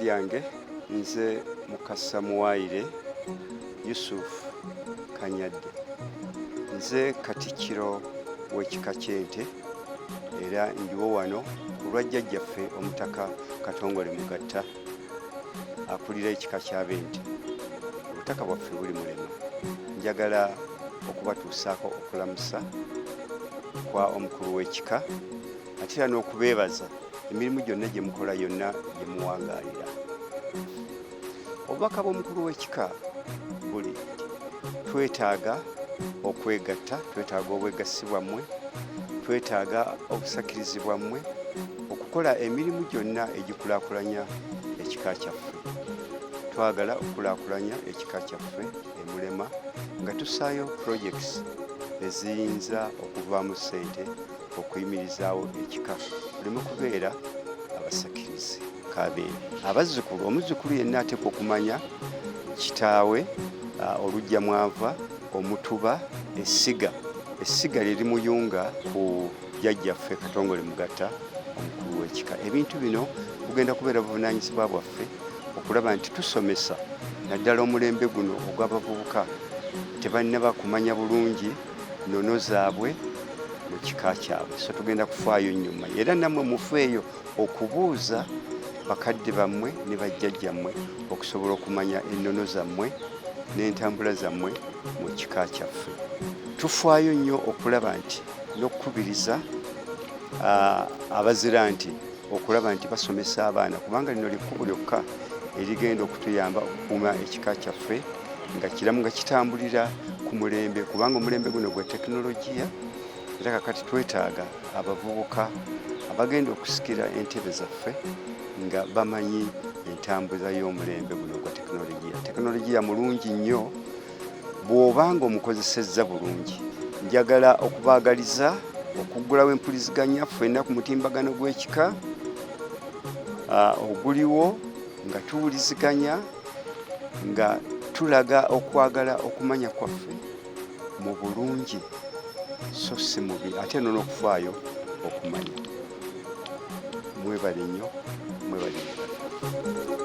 Erinnya lyange nze Mukasa Muwayire Yusuf Kanyadde. Nze Katikkiro w'ekika ky'Ente, era ndiwo wano ku lwa jjajjaffe Omutaka Katongole Mugatta, akulira ekika ky'Abente. Obutaka bwaffe buli Mulema. Njagala okubatuusaako okulamusa kwa omukulu w'ekika, ate era n'okubeebaza emirimu gyonna gye mukola, yonna gye muwangaalira. Obubaka bw'omukulu w'ekika buli: twetaaga okwegatta, twetaaga obwegassi bwammwe, twetaaga obusakirizi bwammwe okukola emirimu gyonna egikulaakulanya ekika kyaffe. Twagala okukulaakulanya ekika kyaffe Emulema nga tusaayo projects eziyinza okuvaamu ssente okuyimirizaawo ekika, tuleme kubeera abasakirizi kabeere abazzukulu. Omuzzukulu yenna ateekwa okumanya kitaawe, olujja mwava, omutuba, essiga, essiga lye limuyunga ku jjajjaffe Katongole Mugatta, omukulu w'ekika. Ebintu bino bugenda kubeera buvunaanyizibwa bwaffe okulaba nti tusomesa naddala omulembe guno ogw'abavubuka, tebannaba kumanya bulungi nnono zaabwe mu kika kyabwe. So tugenda kufaayo nnyo mmanyi, era nammwe mufeeyo okubuuza bakadde bammwe ne bajjajjammwe okusobola okumanya ennono zammwe n'entambula zammwe mu kika kyaffe. Tufaayo nnyo okulaba nti n'okukubiriza abazira nti okulaba nti basomesa abaana, kubanga lino likkubo lyokka erigenda okutuyamba okukuuma ekika kyaffe nga kiramu, nga kitambulira ku mulembe, kubanga omulembe guno gwa tekinologiya. Era kakati twetaaga abavubuka abagenda okusikira entebe zaffe nga bamanyi entambuza y'omulembe guno gwa tekinologiya. Tekinologiya mulungi nnyo bw'obanga omukozesezza bulungi. Njagala okubaagaliza okuggulawo empuliziganya ffenna ku mutimbagano gw'ekika oguliwo, nga tuwuliziganya, nga tulaga okwagala okumanya kwaffe mu bulungi so si mubi, ate no n'okufaayo okumanya. Mwebale nnyo, mwebale nnyo.